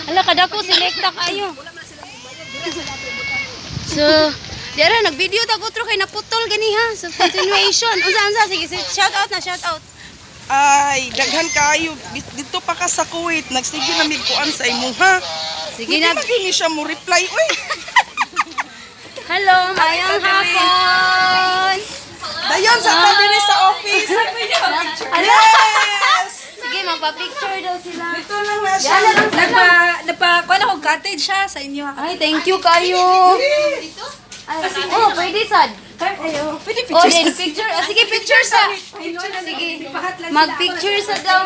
Ala, kadako, selekta kayo. So, dira nag-video ta otro kay naputol gani ha. So continuation. Unsa unsa, sige, sige, shout out na, shout out. Ay, daghan kaayo dito pa ka sa Kuwait, nagsige na mig kuan sa imuha. Sige na. Hindi ni siya mo reply oy. Hello, mayang hapon. Dayon sa ta diri sa office. Hello. Yes. Sige, magpa-picture daw sila. Dito lang na siya. Nagpa, nagpa, kuha na akong cottage siya sa inyo. Ay, thank you kayo. Ay, oh, pwede sad. Ayo, pwede Oh, picture. then picture. Ah, sige, picture sa. Sige. Mag-picture sa daw.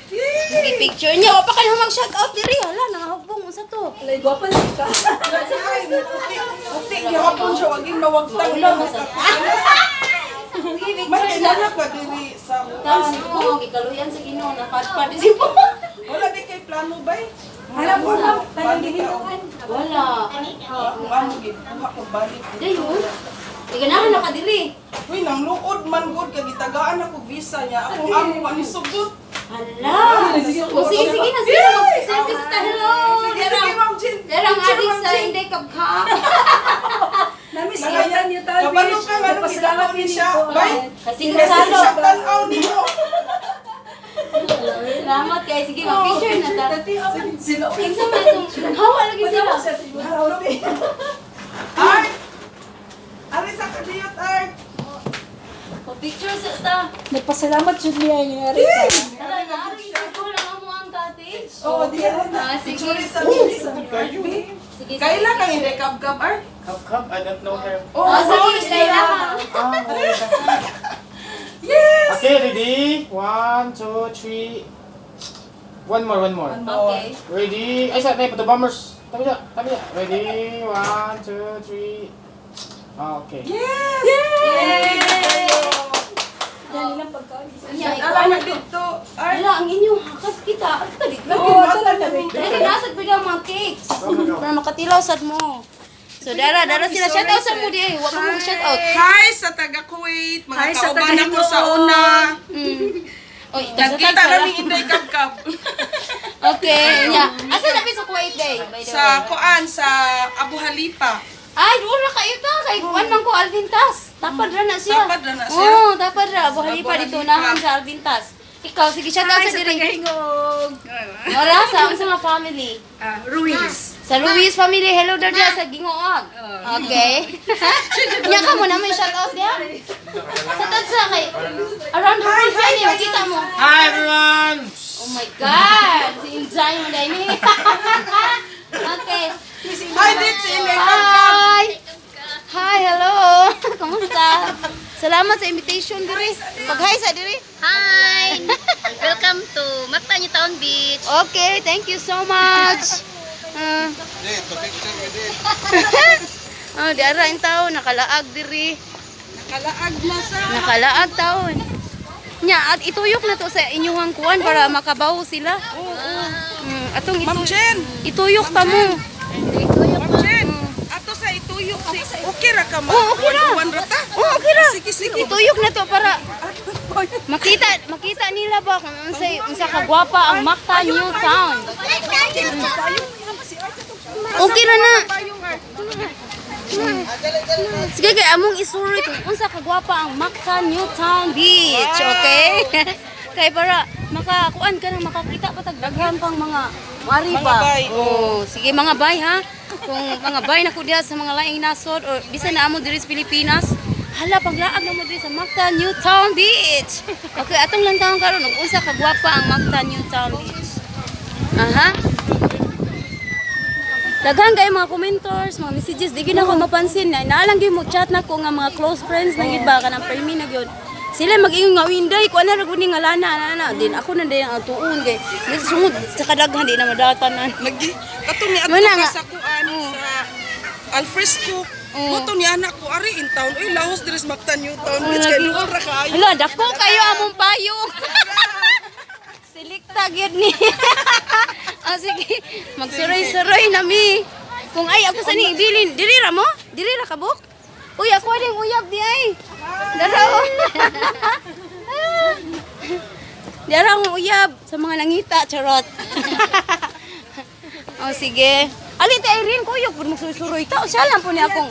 Sige, picture niya. Wa pa kayo mag-shout out diri. Hala, nangahugbong unsa to? Alay, gwapa na ka. Ay, puti, puti gihapon siya waging mawagtang Wala na. masakit. Sige, Man picture kay sa. nana ka diri sa kuan. Taon mo, gikaluyan sa Ginoo nakatpad si po. Wala di kay plano bay. Alam mo na, Balik ka, oh. Wala. Kung ano gid kuha ko balik. Dayon. Iganahan na ka diri. Uy, nang luod man gud kay gitagaan ako visa niya. Akong amo wa ni sugot. Hala. Oh, sige, sige na, sige na. Mag-selfie sa ta. Hello. Sige, sige, Ma'am Jean. Darang Picture, adik Ma'am sa Jean. Inday Kabka. Namiss Nangaya- kita niyo, Talbish. Kabalo ka, nga nung Nagpasalamat gidako ni din siya. ko. Bay. Kasi Kasi kasalo. siya tan-aw nimo. Salamat kay. Sige, mag-picture na ta. Dati, ako, sila. Kinsa man itong hawa lagi sila. Wala ko siya siguro. Art! Ari sa kadiyot, Art! Pa-picture sa ta. Nagpasalamat jud niya yung ari ka. Tara na, ari ko lang amo ang cottage. Oo, di na. Ah, sige. Picture sa diri. Sige. Sige. Kaila kang hindi kab-kab, Art? Cup, I don't know her. Oh, Oh, sige, kaila ka. Yes! Okay, ready? One, two, three. One more, one more. Okay. Ready? Ay, sa, nay, pato bombers. Tabi siya, tabi siya. Ready? One, two, three. Okay. Yes! Yay! Dali lang pagkaon. Nya, Ala ikaw na dito, Art. Ala, ang inyong hakas kita. At ka dito. Oo, talaga. Dali nasad pa ang mga cakes. Para makatilaw sad mo. So dara, dara sila. Shout out sa mo di. Wa ka mo shout out. Hi sa taga Kuwait, mga Hi sa kauban taga ako sa Hingoon. una. Oy, Nagkita namin Inday Kabkab. Okay, nya. Asa na sa Kuwait day? By the Sa way. kuan sa Abu Halifa. Ay, doon na kayo ta. Kay kuan man ko Alvintas. Tapad ra na siya. Tapad ra na siya. Oo, tapad ra. Abu Halifa Abu dito Halifa. nahan sa Alvintas. Ikaw, sige, shout out Hi sa sa diri. Tagahingog. Ora sa unsa mga family. Ah, Ruiz. Sa Ruiz family, hello daw diya sa Gingoog. Okay. Nya ka mo na may shout out diya. Shout out sa kay around the world hi, makita mo. Hi, everyone! Oh my God! Si Injay mo dahil ni. Okay. Hi din si Inday Kabkab. Hi! Hi, hello! Kamusta? Salamat sa invitation diri. Pag-hi sa diri. Hi! Welcome to Mactan New Town Beach. Okay, thank you so much. Oh, di ara in tao nakalaag diri. Nakalaag na sa Nakalaag taon. Nya at ituyok na to sa inyuhang kuan para makabaw sila. Oo. Atong Ma'am Jen, ituyok pa mo. Ma'am Jen. Ato sa ituyok si okay ra ka ma'am. Oo, okay ra. One ra ta. Oh, okay ra. Sige, sige. Ituyok na to para makita makita nila ba kung unsay unsa ka gwapa ang Mactan New Town. Okay ra na. Sige kay among isuri kung unsa ka gwapa ang Mactan New Town Beach, okay? Kay para makakuan ka nang makakita pa tag daghan pang mga mari Mga ba. bay. Oh, sige mga bay ha. Kung mga bay na ko diha sa mga laing nasod or bisan na amo diri sa Pilipinas, hala paglaag na mo diri sa Mactan New Town Beach. Okay, atong lang taon karon ug unsa ka gwapa ang Mactan New Town Beach. Aha. Daghan kay mga commenters, mga messages, di gyud ako mapansin na naalang gyud mo chat na ko nga mga close friends nang iba kanang permi na gyud. Sila mag-ingon nga winday ko ana ra gud ni nga lana ana ana din ako na din ang tuon kay di sungod sa kadaghan di na madatanan. Lagi kato ni ato Wala ka nga. sa kuan sa alfresco. Moto ni anak ko ari in town. Uy, laos diri sa Mactan New Town Beach kay Lagi. duol ra kaayo. Hala, dako kayo among payong. Silikta gyud ni. Ah, sige, magsuroy-suroy na mi. Kung ay ako sa ni ibilin, diri ra mo? Diri ra kabuk? Uy, ako ding uyab di ay. Dara. Oh. Dara ang uyab sa mga nangita, charot. Oh, sige. Ali ti Irene kuyog pud magsusuroy ta. O, siya lang po ni akong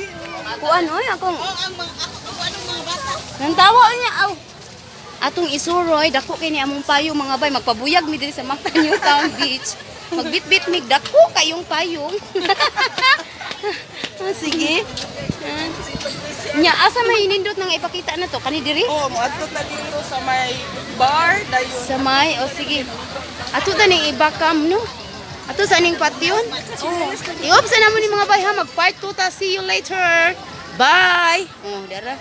kuan oy, akong Oh, ang mga ako ako anong mga bata. Nantawa niya aw. Atong isuroy dako kay ni among payong, mga bay, magpabuyag mi diri sa Mactan New Town Beach. Magbitbit mig dako kayong payong. Oh, sige. Ah. Nya asa may nindot nang ipakita na to kani diri? Oh, moadto ta dito sa may bar dayon. Sa may, o sige. Ato ta ning ibakam no. Ato sa ning patyon. Oh. I-off sa namo ni mga bay ha, mag part 2 ta. See you later. Bye. Oh, dara.